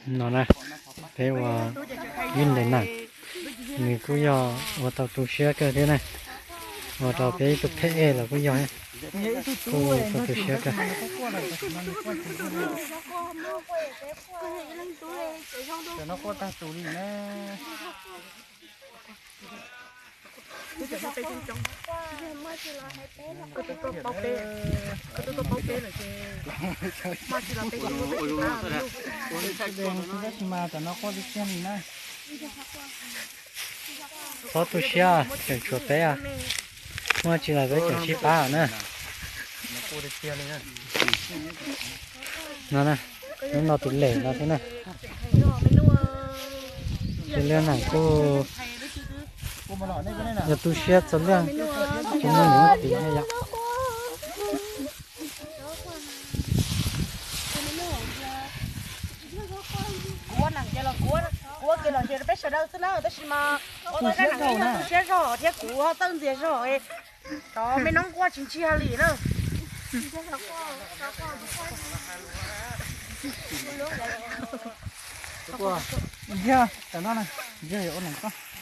No na, peb ua ib ntes nees, nws kuj yog ua tau tu siab kawg thiab na. Ua rau peb ib tug pheb ej los kuj yog, kuj tau tu siab kawg. Txhob tu siab, tseem tshuav peb, muaj tsis los peb tseem sib pab na. No, hnub no tus lem no xwb na. Tus liaj nees kuj yog tu siab txog liaj, tsis muaj nyiaj tiv na yom. Kuv ua nees ces los, kuv ua kiag los ces peb sawv daws xwb na, tab sis mas ua tau zaj nees yeej yog tu siab zog thiab kuv txawj ntxias zog. Cov me noob nquaj tsis ntsig li na. Ntxiag, tam no na, ntxiag yuav ua nees koj.